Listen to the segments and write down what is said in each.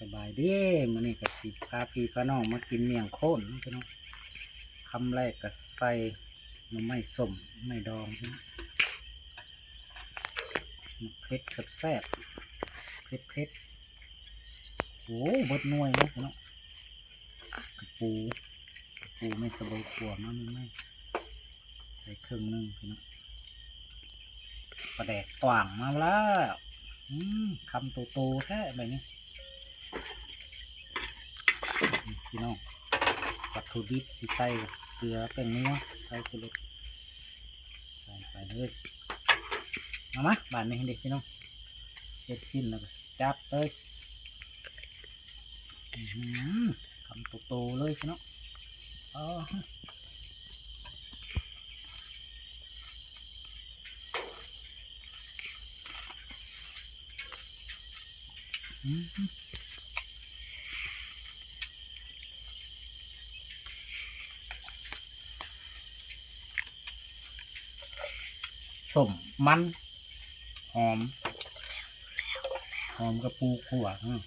ສະບາຍດີ ມື້ນີ້ກໍຊິພາພີ່ພານ້ອງມາກິນໝ້ຽງໂຄນເນາະພີ່ນ້ອງ. ຄຳແລກກໍໃສ່ໜໍ່ໄມ້ສົ້ມ ໜໍ່ໄມ້ດອງ ເຜັດແຊບໆ ເຜັດໆ ໂອ້ ເບິດໜ່ວຍເນາະພີ່ນ້ອງ. ກະປູ ກະປູແມ່ສະໂບຂົ້ວມາໃໝ່ໆ ໃສ່ເຄິ່ງໜຶ່ງພີ່ນ້ອງ. ປາແດກຕ່າງມາແລ້ວ ອືມ ຄຳໂຕໆແທ້ບາດນີ້ ພີ່ນ້ອງ. ວັດຖຸດິບທີ່ໃສ່ ເກືອ ແປ້ງນົວ ໃສ່ຊູລົດ ໃສ່ໄປເລີຍ. ເອົາມາ ບາດນີ້ເດ້ພີ່ນ້ອງ ເຮັດຊີ້ນແລ້ວກໍຈັດເລີຍ. ອືມ ຄຳໂຕໆເລີຍພີ່ນ້ອງ. ອໍ ອືມ ສົ້ມມັນ ຫອມ ຫອມກະປູຂົ້ວ ອືມ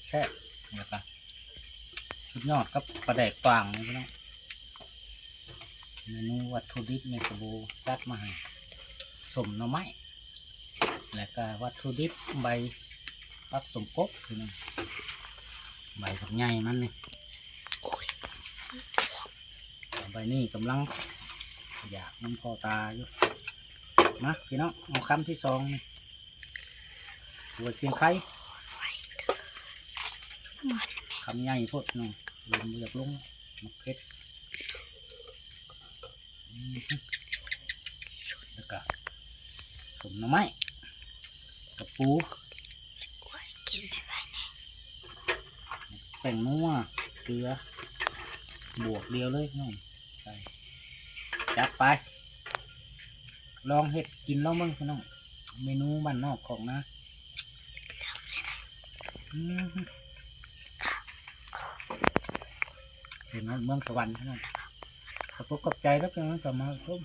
ແຊບໆ ແລ້ວກະສຸດຍອດກັບປາແດກຕ່າງນີ້ພີ່ນ້ອງ. ເມນູວັດຖຸດິບແມ່ສະໂບຈັດມາໃຫ້ ສົ້ມໜໍ່ໄມ້ ແລ້ວກະວັດຖຸດິບໃບຜັກສົ້ມກົກພີ່ນ້ອງ ໃບບັກໃຫຍ່ມັນນີ້. ໂອ້ຍ ໃບນີ້ກຳລັງຢາກນຳພໍ່ຕາຢູ່. ມາພີ່ນ້ອງ ເອົາຄຳທີສອງນີ້ ຫົວຊຽງໄຄ ຄຳໃຫຍ່ໂພດເນາະ ລົງ ບໍ່ຢາກລົງ ໝາກເຜັດ ອືມ ແລ້ວກະສົ້ມໜໍ່ໄມ້ ກະປູ ແປ້ງນົວ ເກືອ ບວກດຽວເລີຍພີ່ນ້ອງ. ໄປ ຈັດໄປ ລອງເຮັດກິນລອງເບິ່ງພີ່ນ້ອງ ເມນູບ້ານນອກຄອກນາ. ອືມ ເຫັນເມືອງສະຫວັນພີ່ນ້ອງ. ຂອບອົກຂອບໃຈເດີພີ່ນ້ອງທີ່ເຂົ້າມາຊົມ.